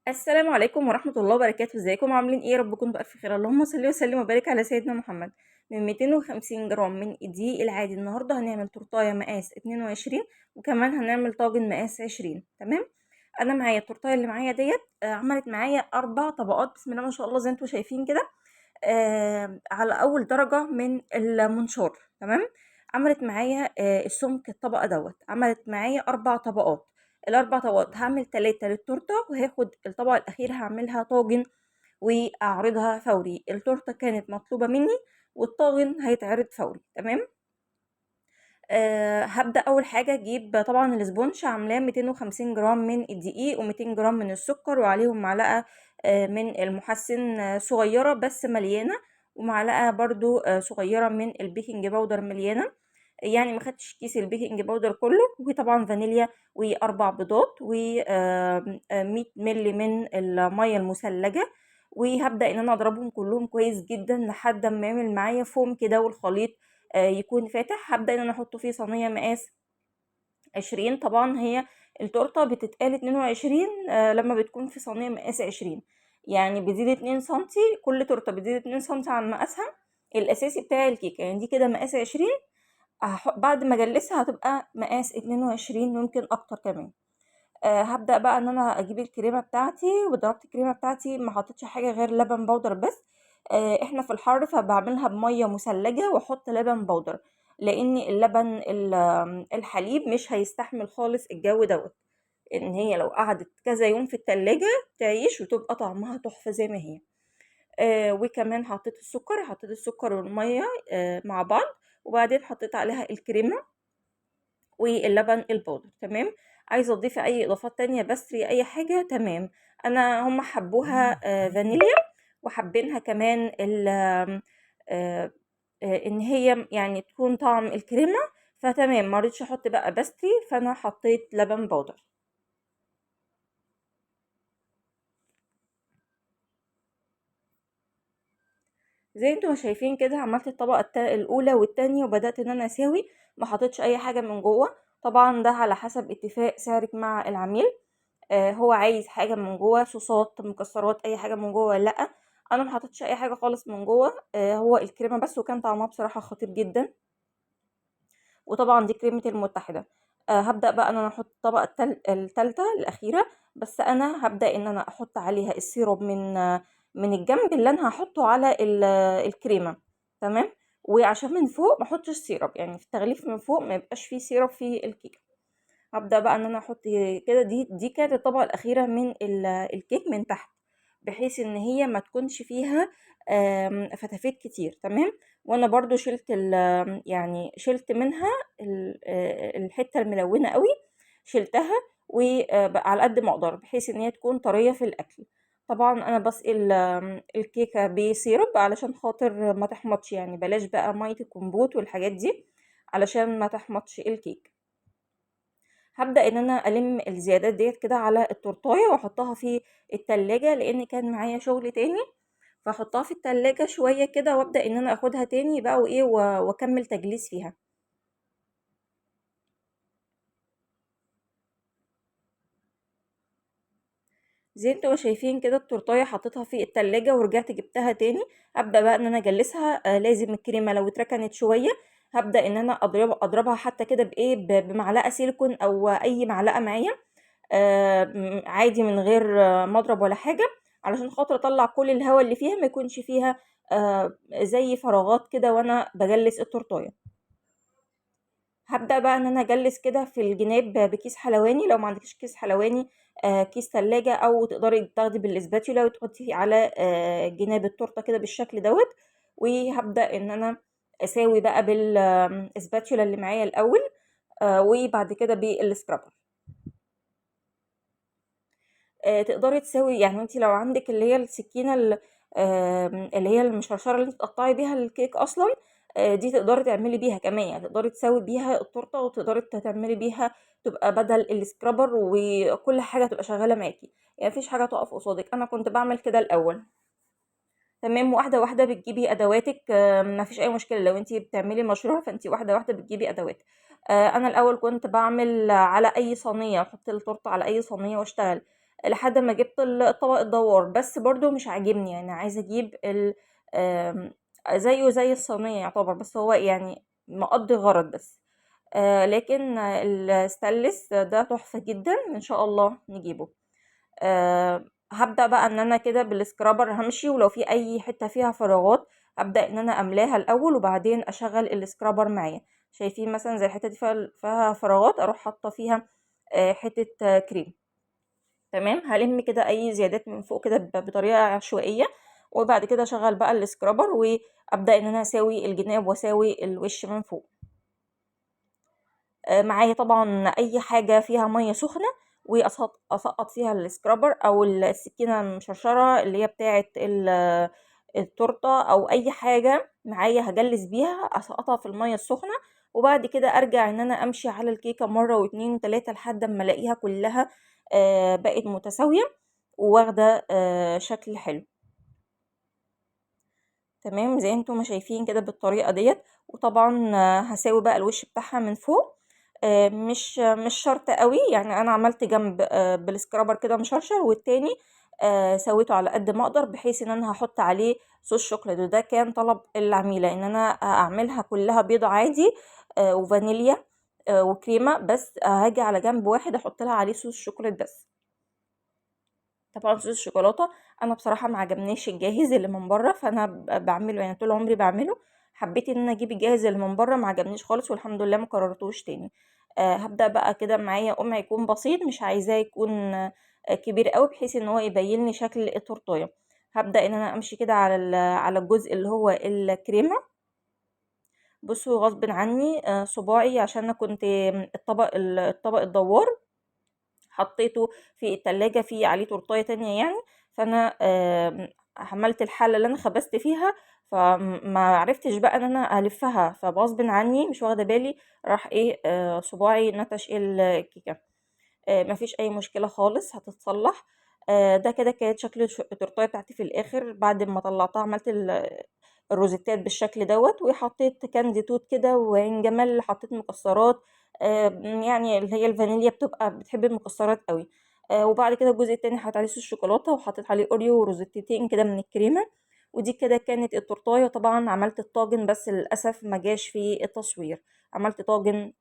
السلام عليكم ورحمة الله وبركاته. ازيكم عاملين ايه؟ يا رب تكونوا بألف خير. اللهم صل وسلم وبارك على سيدنا محمد. من 250 جرام من الدقيق العادي النهارده هنعمل تورتايه مقاس 22، وكمان هنعمل طاجن مقاس 20. تمام، انا معايا التورتايه اللي معايا ديت، عملت معايا 4 طبقات بسم الله ما شاء الله زي انتم شايفين كده، على اول درجه من المنشار. تمام، عملت معايا السمك الطبقة دوت، عملت معايا 4 طبقات. الاربع طبقات هعمل 3 للتورته، وهاخد الطبقة الاخيرة هعملها طاجن واعرضها فوري. التورتة كانت مطلوبه مني والطاجن هيتعرض فوري. تمام، هبدا اول حاجة اجيب طبعا ال sponge، عاملاه 250 جرام من الدقيق و200 جرام من السكر، وعليهم معلقه من المحسن، صغيرة بس مليانة، ومعلقة برضو صغيرة من ال baking powder مليانة، يعني ما خدتش كيس ال baking powder كله، وطبعا فانيليا و4 بيضات و 100 مللي من المية المثلجه. وهبدا ان انا اضربهم كلهم كويس جدا لحد ما يعمل معايا فوم كده والخليط يكون فاتح. هبدا ان انا احطه في صينية مقاس 20. طبعا هي التورتة بتتقال 22، لما بتكون في صينية مقاس 20، يعني بتزيد 2 سنتي، كل تورته بتزيد 2 سنتي عن مقاسها الاساسي بتاع الكيكه. يعني دي كده مقاس 20، بعد ما اجلسها هتبقى مقاس 22، ممكن اكتر كمان. هبدأ بقى ان انا اجيب الكريمة بتاعتي، وضربت الكريمة بتاعتي ما حطيتش حاجة غير لبن بودر بس. احنا في الحر فبعملها بمية مثلجة واحط لبن بودر، لان اللبن الحليب مش هيستحمل خالص الجو دوت، ان هي لو قعدت كذا يوم في التلاجة تعيش وتبقى طعمها تحفة زي ما هي. وكمان حطيت السكر، حطيت السكر والمية، مع بعض، وبعدين حطيت عليها الكريمة واللبن البودر. تمام، عايزه اضيفي اي اضافات تانية pastry اي حاجة. تمام، انا هم حبوها، فانيليا، وحابينها كمان ان هي تكون طعم الكريمة، فتمام ما رضيتش احط بقى pastry، فانا حطيت لبن بودر. زي انتوا ما شايفين كده عملت الطبقة الاولى والتانية، وبدات ان انا اساوي، ما حطيتش اي حاجة من جوه. طبعا ده على حسب اتفاق سعرك مع العميل، هو عايز حاجة من جوه، صوصات، مكسرات، اي حاجة من جوه ولا لا. انا ما حطيتش اي حاجة خالص من جوه، هو الكريمة بس، وكان طعمها بصراحة خطير جدا. وطبعا دي كريمة المتحدة. هبدا بقى ان انا احط الطبقة التالتة الاخيرة، بس انا هبدا ان انا احط عليها ال syrup من الجنب اللي انا هحطه على الكريمة. تمام، وعشان من فوق ما احطش syrup، يعني في التغليف من فوق ما يبقاش فيه syrup في الكيكه. هبدا بقى ان انا احط كده، دي كانت الطبقة الاخيرة من الكيك من تحت، بحيث ان هي ما تكونش فيها، فتافيت كتير. تمام، وانا برضو شلت يعني شلت منها الحتة الملونة قوي، شلتها على قد ما اقدر، بحيث ان هي تكون طرية في الاكل. طبعا انا بسقي الكيكه ب syrup علشان خاطر ما تحمضش، يعني بلاش بقى مية الكمبوت والحاجات دي علشان ما تحمضش الكيك. هبدأ ان انا الم الزيادات ديت كده على التورتايه واحطها في التلاجة، لان كان معايا شغل تاني، فاحطها في التلاجة شوية كده وابدأ ان انا اخدها تاني بقى واكمل تجليس فيها. زي انتوا ما شايفين كده التورتايه حطيتها في التلاجة ورجعت جبتها تاني. هبدأ بقى ان انا اجلسها، لازم الكريمة لو اتركنت شوية هبدأ ان انا اضربها حتى كده بمعلقة سيليكون او اي معلقة معايا، عادي من غير مضرب ولا حاجة، علشان خاطر اطلع كل الهواء اللي فيها، ما يكونش فيها، زي فراغات كده وانا بجلس التورتايه. هبدأ بقى ان انا اجلس كده في الجناب بكيس حلواني، لو ما عندكيش كيس حلواني، كيس تلاجة، او تقدري تاخدي بالاسباتيولا وتحطيه على، جناب التورتة كده بالشكل دوت. وهبدأ ان انا اساوي بقى بالاسباتيولا اللي معايا الاول، وبعد كده بال scraper. تقدري تساوي، يعني انت لو عندك اللي هي السكينة اللي هي المشرشره اللي انت بتقطعي بيها الكيك اصلا، دي تقدري تعملي بيها كمان، يعني تقدري تساوي بيها التورتة، وتقدري تعملي بيها تبقى بدل ال scraper، وكل حاجة تبقى شغالة معاكي، يعني مفيش حاجة تقف قصادك. انا كنت بعمل كده الاول. تمام، واحدة واحدة بتجيبي ادواتك، مفيش اي مشكلة. لو انت بتعملي مشروع فانت واحدة واحدة بتجيبي ادوات. انا الاول كنت بعمل على اي صينية، احط التورتة على اي صينية واشتغل. لحد ما جبت الطبق الدوار، بس برضو مش عاجبني، يعني عايزه اجيب ال آم، زيه زي الصينية يعتبر، بس هو يعني مقضي غرض بس. لكن الستانلس ده تحفة جدا، ان شاء الله نجيبه. هبدأ بقى ان انا كده بال scraper همشي، ولو في اي حتة فيها فراغات هبدأ ان انا املاها الاول، وبعدين اشغل ال scraper معايا. شايفين مثلا زي الحتة دي فيها فراغات، اروح حاطة فيها حتة كريم. تمام، هلم كده اي زيادات من فوق كده بطريقة عشوائية، وبعد كده اشغل بقى ال scraper وابدأ ان انا اساوي الجناب واساوي الوش من فوق. معايا طبعا اي حاجة فيها مية سخنة واسقط فيها ال scraper او السكينة المشرشرة اللي هي بتاعة التورتة او اي حاجة معايا هجلس بيها، اسقطها في المية السخنة، وبعد كده ارجع ان انا امشي على الكيكة مرة واتنين وتلاتة لحد اما الاقيها كلها بقت متساوية وواخدة شكل حلو. تمام، زي انتم ما شايفين كده بالطريقة ديت. وطبعا هساوي بقى الوش بتاعها من فوق، مش شرط قوي، يعني انا عملت جنب بال scraper كده مشرشر، والتاني سويته على قد ما اقدر، بحيث ان انا هحط عليه صوص شوكليت. وده كان طلب العميلة ان انا اعملها كلها بيضة عادي، وفانيليا، وكريمة، بس هاجي على جنب واحد احط لها عليه صوص شوكليت بس. طبعا صوص الشوكولاتة انا بصراحة ما عجبنيش الجاهز اللي من بره، فانا بعمله، يعني طول عمري بعمله، حبيت ان انا اجيب الجاهز اللي من بره، ما عجبنيش خالص والحمد لله ما كررتوش تاني. هبدأ بقى كده معايا قمع يكون بسيط، مش عايزاه يكون كبير قوي، بحيث ان هو يبين لي شكل التورتايه. هبدأ ان انا امشي كده على الجزء اللي هو الكريمة. بصوا غصب عني صباعي، عشان انا كنت الطبق الدوار حطيته في التلاجة في عليه تورتايه تانية يعني، فانا عملت الحلة اللي انا خبزت فيها، فما عرفتش بقى ان انا الفها، فغصب عني مش واخده بالي راح ايه، صباعي نتش الكيكه. مفيش اي مشكلة خالص، هتتصلح. ده كده كانت شكل التورتايه بتاعتي في الاخر بعد ما طلعتها. عملت الروزيتات بالشكل دوت، وحطيت كاندي توت كده وعين جمل، حطيت مكسرات، يعني اللي هي الفانيليا بتبقى بتحب المكسرات قوي. وبعد كده الجزء التاني حطيت عليه صوص شوكولاتة، وحطيت عليه اوريو وروزيتتين كده من الكريمة. ودي كده كانت التورتايه. طبعا عملت الطاجن بس للاسف ما جاش في التصوير، عملت طاجن